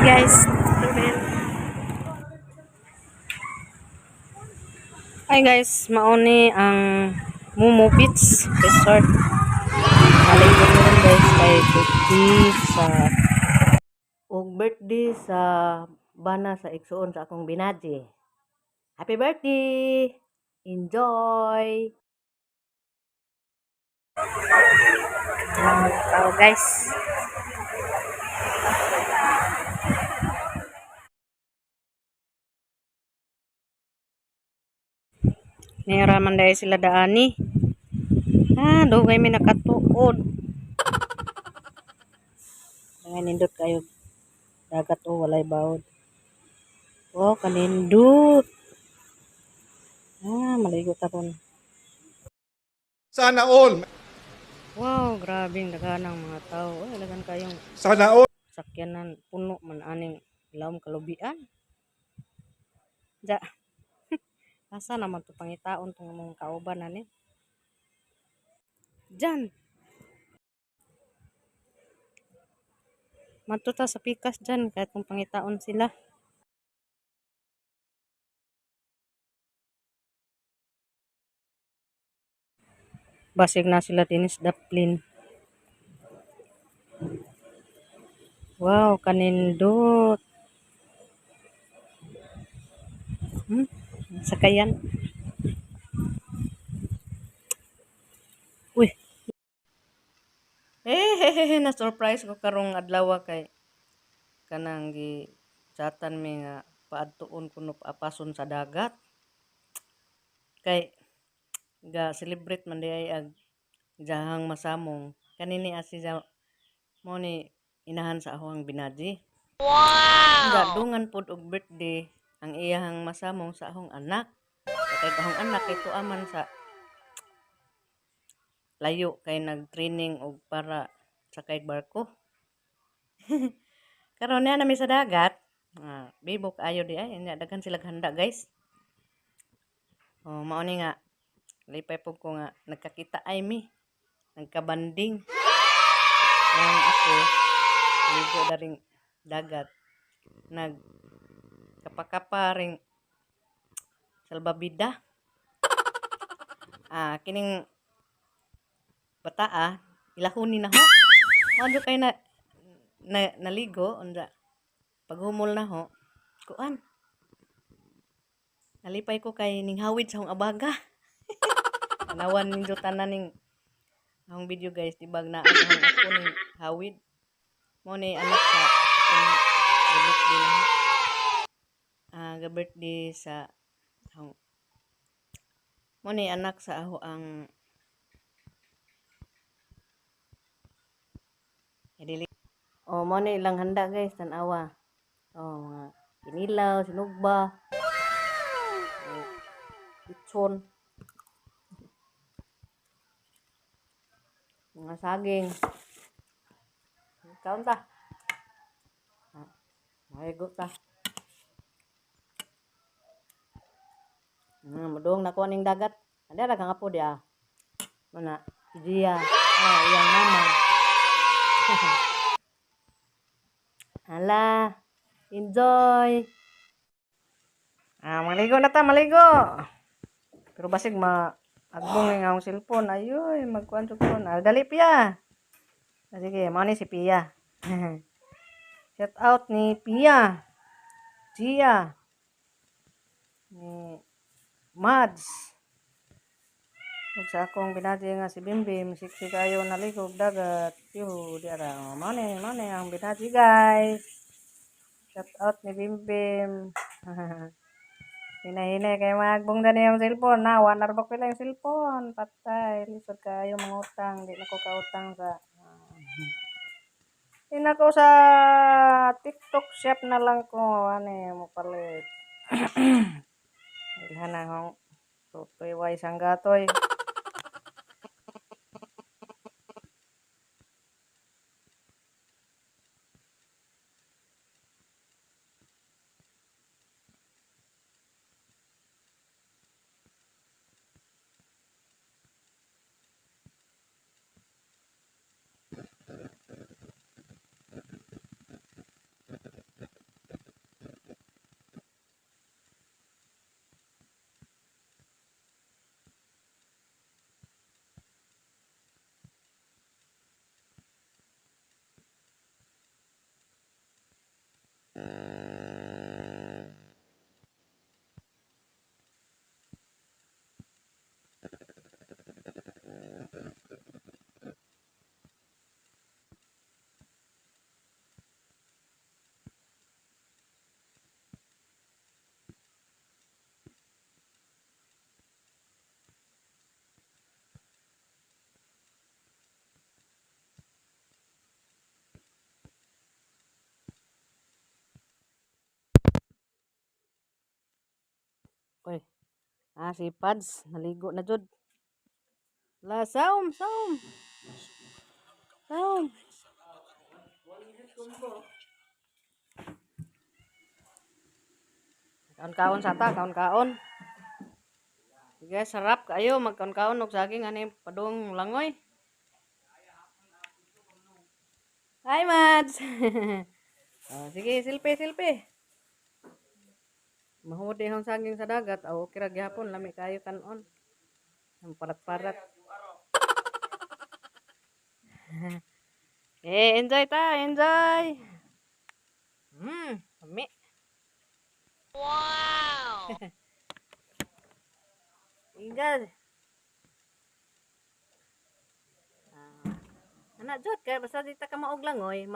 Guys. Amen. Hi guys, mauni ang Mumu Beach Resort. Maligo ko rin guys kay birthday sa og birthday sa bana sa igsuon sa akong binaji. Happy birthday! Enjoy! Mga tao guys. Nihiraman dahil sila daani. Ah, dugay mi nakatuod. Mga nindot kayo. Dagat o walay bawod. Oh, kanindot. Ah, maligo ta ron. Sana all. Wow, grabe ang daghan ng mga tao. Ay, daghan kayong Sana all. sakyanan puno man aning ilawom kalubian. Ja. Asa naman to pangitaon tong mga kauban ani? Diyan. Madto ta sa pikas dyan kahit kung pangitaon sila. Basig na sila dinis daplin. Wow, kanindot. Sakayan. Uy. Eh, na-surprise ko karong adlaw kay kanang gi chatan mi nga paadtuon kuno paapason sa dagat. Kay ga celebrate man di ay ag jahang masamong kanini asi ja mo ni inahan sa ahoang binaji. Wow! Ga dungan pod og birthday ang iyahang masamong sa ahong anak. Kay ahong anak kay tuaman sa layo kay nag-training og para sa kay barko. Karon niya nami sa dagat. Ah, bibok ayo di ay nya daghan sila handa guys. Oh, mao ni nga lipay pud ko nga nagkakita ay mi. Nagkabanding. Ang ako ligo daring dagat. Nag kapakapa ring salbabida. Ah, kining bataa ilahuni na ho. Mao jud kay na naligo unsa paghumol na ho. Kuan. Nalipay ko kay ninghawid sa akong abaga. Tanawan ninyo tanan ning akong video guys, di bag na ang ako ning hawid. Mo ni anak sa akong birthday na ho. Ah, ga birthday sa akong mo ni anak sa ako ang dili. Oh, mo ni ilang handa guys, tan-awa. Oh, mga kinilaw, sinugba. Oh, litson. Mga saging. Kaon ta. Ah, maigo ta. Mudong na ko aning dagat. Anda ra kang apo dia. Mana si Gia. Ah, iyang mama. Hala. Enjoy. Ah, maligo na ta, maligo. Pero basig ma agbong ng akong cellphone. Ayoy, magkuan jud ko. Ah, dali Pia. Ah, sige, mao ni si Pia. Shout out ni Pia. Gia. Ni Mads. Ug sa akong binaji nga si Bimbim, siksi kayo naligo og dagat. Yuhu, di ara. Oh, mao ni ang binaji guys. Shout out ni Bimbim. Hinay-hinay kay magbong na yung cellphone. Na, wala ra ba ko yung cellphone. Patay, lisod kayo mangutang. Di na ko kautang sa Di na ko sa TikTok shop na lang ko. Ano mo palit. Ilhan na akong tutoy way sanggatoy. Uy. Ah, si Pads, naligo na jud. La, saom, saom. Saom. Kaon-kaon sa ta, kaon-kaon. Sige, sarap kayo magkaon-kaon og saging ani padung langoy. Hi, Mads. Oh, sige, silpi, silpi. Mahudi ang saging sa dagat. Aw, okay ra gihapon, lami kayo kanon. Ang parat-parat. Eh, enjoy ta, enjoy. Lami. Wow. Ingat. Ah, ana jud kay basta di ta ka maog langoy,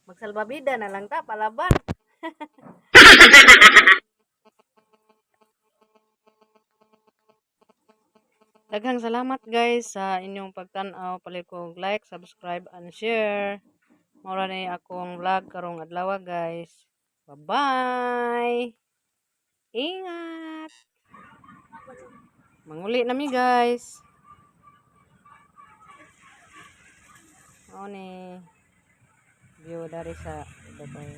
magsalbabida na lang ta palaban. Daghang salamat, guys, sa inyong pagtan-aw. Palihog like, subscribe and share. Mao ra ni akong vlog karong adlaw, guys. Bye-bye. Ingat. Manguli na mi, guys. Mao ni view dari sa Dubai.